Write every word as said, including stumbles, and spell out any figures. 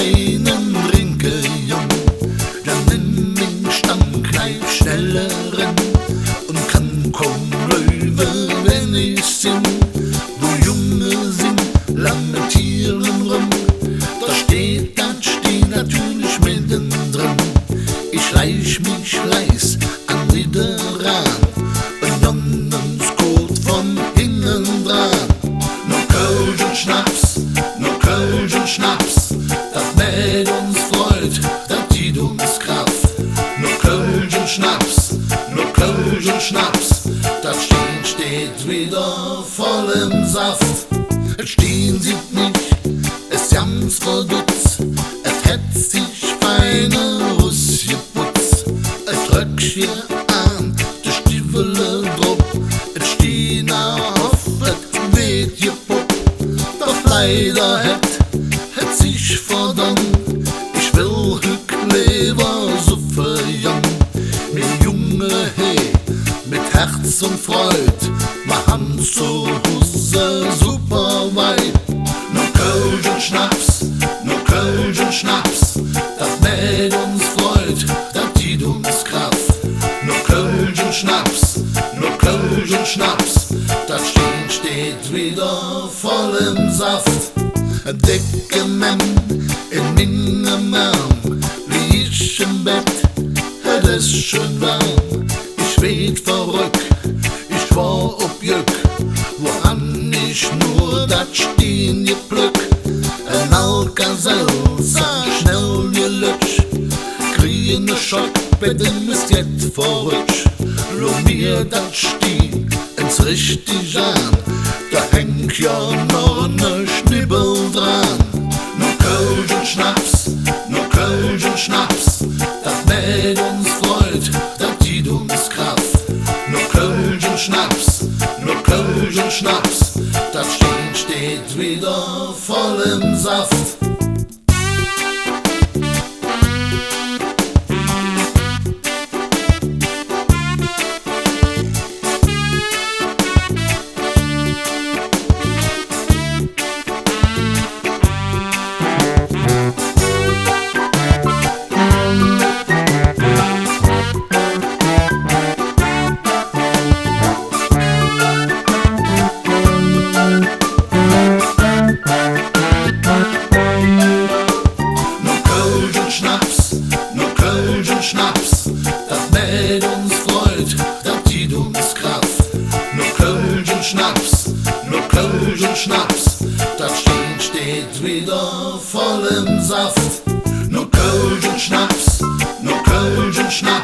eine drinke, Jung. Dann nimm ming Stammkneip schnell eren un kann kaum gläuve, wann ich sinn, wo Junge sin, lamentiere röm. Do steiht dat Stih natörlich meddendren. Ich schleich mich leis an die Dör eran un Jongens koomt vun hinge dran. Nor Kölsch un Schnaps, nor Kölsch un Schnaps, dat mäht uns Freud, dat gitt uns Kraff. Nor Kölsch un Schnaps, nor Kölsch un Schnaps, dat Stih steiht widder voll em Saff. Et Stih sitt mich, es ganz verdutz, et hät sich fein rösgeputz. Et Röckche aan, de Stiwwele drop, et Stih noh Hoff, et weed gepopp. Doch leider hät et sich verdon, ich well hügg leever suffe gonn. Mir Junge, he, met Herz un Freud, mer han zo Hus super Weib. Nor Kölsch un Schnaps, nor Kölsch un Schnaps, dat mäht uns Freud, dat gitt uns Kraff. Nor Kölsch un Schnaps, nor Kölsch un Schnaps, dat Stih steiht widder voll em Saff. Decke Männ en mingem Ärm, wie ich em Bett, et es schön wärm. Ich weed verröck, ich wor op Jöck, wo han ich nor dat Stih geplöck. En Alka-Selzer, schnell gelötsch, krige ne Schock, bei dem es jet verrötsch. Loor mir dat Stih ens richtig aan, do hängk jo noch ne Schnibbel dran. Nor Kölsch un Schnaps, nor Kölsch un Schnaps, dat mäht uns Freud, dat gitt uns Kraff. Nor Kölsch un Schnaps, nor Kölsch un Schnaps, dat Stih steiht widder voll em Saff. Nor Kölsch un Schnaps, nor Kölsch un Schnaps, dat mäht uns Freud, dat gitt uns Kraff. Nor Kölsch un Schnaps, nor Kölsch un Schnaps, dat Stih steiht widder voll em Saff. Nor Kölsch un Schnaps, nor Kölsch un Schnaps,